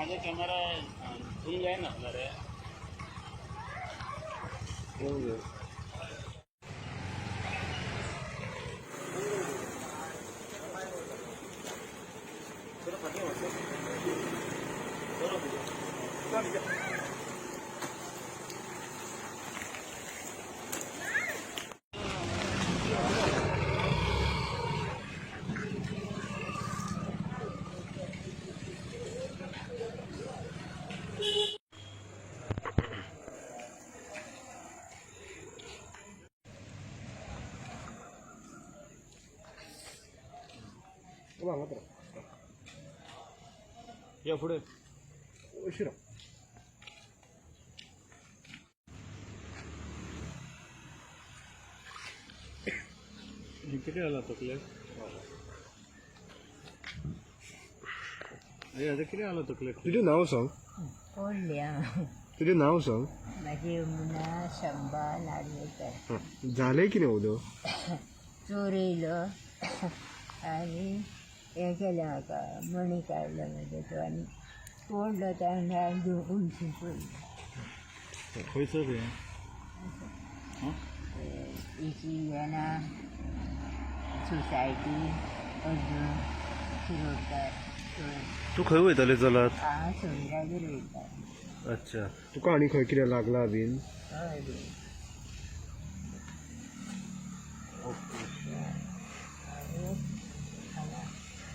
माझा camera zoom जायना रे. या पुढे. उशिरा. हे किती आला तकलेक? अरे, आता किती आला तकलेक? तुझे नाव सांग. कोणल्या? तुझे नाव सांग. माझी यमुना शंभा नार्वेकर. झालंय की नाही उदो? चोर येयलो आनी हें केलें म्हाका, मणी काडलो म्हजे तो आनी तोडलो तो आनी हांवें उमथी पडली. खंयसर हें? हिची येना सोसायटी अर्जून शिरोडकर. तू खंय वयताले चलत? हांव सोयऱ्यागेर वयता. अच्छा. तुका आनी खंय कितें लागला बीन? हय बी.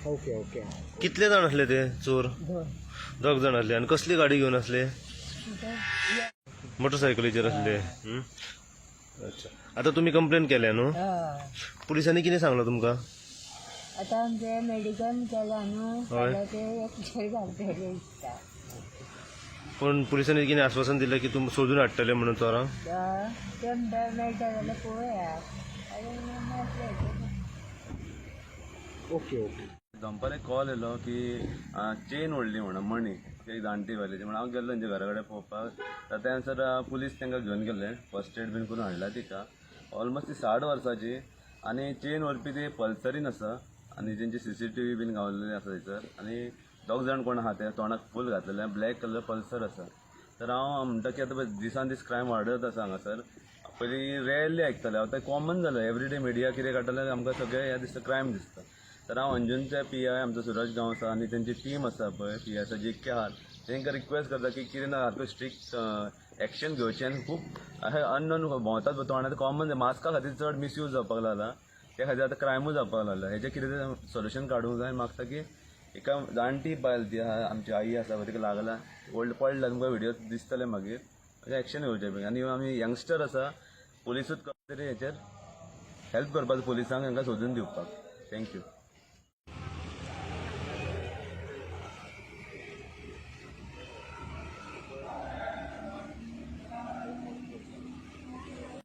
Okay okay. कितले जाण असले ते चोर? दोन. दोग जाण असले. आनी कसली गाडी घेवन असले? मोटरसायकलीचेर असले. हं? अच्छा, आता तुम्ही कंप्लेन केल्या न्हू? हय. पुलिसांनी कितें सांगलां तुमकां? आतां आमचें मेडिकल केलां न्हू. हय. जाल्यार ते एकशे घालतले दिसता. पण पुलिसांनी कितें आश्वासन दिलें की तुम सोदून हाडटले म्हणून चोरांक? ते म्हणटा मेळटा जाल्यार पळोवया आनी नासलें. Okay okay. दनपार एक कॉल येयलो की चेन ओडली म्हणून मणी एक जाणटी बायलेची म्हणून. हांव गेल्लो तेंच्या घरा कडेन पळोवपाक. तर त्या नंतर पुलीस तांकां घेवन गेले. फर्स्ट एड बीन करून हाडला तिका. ऑलमोस्ट ती 60 वर्साची आनी चेन व्हरपी ती पल्सरीन आसा आनी तेंची सीसीटीव्ही बीन गावलेली आसा थंयसर. आनी दोग जाण कोण आहा ते तोंडाक फूल घातलेले, ब्लॅक कलर पल्सर आसा. तर हांव म्हणटा की आतां पळय दिसान दीस क्रायम वाडत आसा हांगासर. पयलीं रेरली आयकताले, आतां कॉमन जालें. एवरीडे मिडिया कितें काडटाले, आमकां सगळें हें दिसता, क्रायम दिसता. तर हांव अंजुनचे पीआय आमचो सुरज गांवस आसा आनी तेंची टीम आसा पळय, पी आसा जी के आहात, तांकां रिक्वेस्ट करता की कितें ना सारको स्ट्रिक्ट एक्शन घेवचें. आनी खूब अशें अननोन भोंवतात पळय तोंडात कॉमन मास्का खातीर चड मिसयूज जावपाक लागला. त्या खातीर आतां क्रायमूय जावपाक लागला. हेजें कितें सोल्युशन काडूंक जाय. आनी मागता की एका जाणटी बायल ती आहा, आमची आई आसा पळय, तिका लागला, व्हडलें पडला, तुमकां व्हिडियो दिसतले मागीर. एक्शन घेवचें बेगीन. आनी आमी यंगस्टर आसा, पुलिसूच तरी हेचेर हेल्प करपाचो पुलिसांक, हांकां सोदून दिवपाक. Thank you.